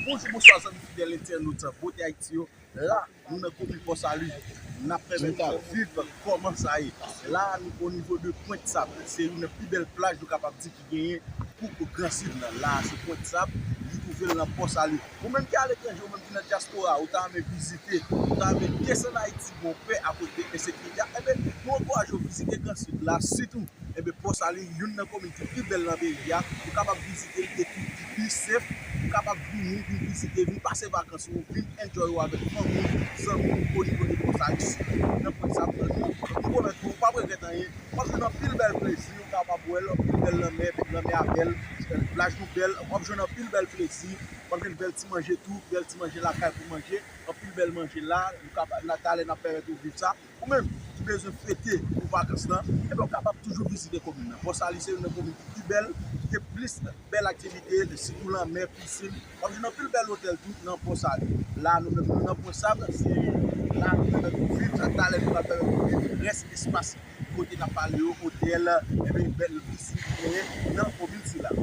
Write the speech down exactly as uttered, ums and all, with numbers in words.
Bonjou, bonswa, zanmi fidèl entènot Bote Ayiti yo. La, nou nan komin Pòsali. N ap pèmèt nou viv kòman sa ye. La, nou o nivo de Pwent Sab. Se youn nan pi bèl plaj, nou kapab di, ki genyen pou Gran Sid lan. La, se Pwent Sab. Li twouve l nan Pòsali. Ou menm ki aletranje, ou menm ki nan dyaspora, ou ta renmen vizite, ou ta renmen desann Ayiti, gon pè akoz de ensekirite a, enben, nou ankouraje w vizite Gran Sid la, sitou, enben, Pòsali, youn nan komin ki pi bèl nan peyi a. Ou kapab vizite l epi ki pi sef. Ou kapab vini, vin vizite, vin pase vakans ou, vin enjoy ou avèk fanmi w, zanmi w, o nivo de Pòsali, sitou nan Pwent Sab lan. Nou pwomèt ou, ou p ap regrèt anyen. W ap jwenn anpil bèl plezi, ou kapab wè l, anpil bèl lanmè, lanmè a bèl, plaj nou bèl, w ap jwenn anpil bèl plezi, w ap jwenn bèl ti manje tou, bèl ti manje lakay pou manje, anpil bèl manje la, nou kapab, talè n ap pèmèt ou viv sa. Ou menm ki bezwen fete pou vakans lan, ebyen w kapab toujou vizite komin nan. Pòsali se youn nan komin ki pi bèl, ki gen plis bèl aktivite, sitou lanmè, pisin. W ap jwenn anpil bèl otèl tou nan Pòsali. La, nou menm, nou nan Pwent Sab, se la nou pèmèt nou viv, talè nou pral pèmèt nou viv rès espas kote n ap pale yo, otèl, enben, bèl pisin ki genyen nan komin sila.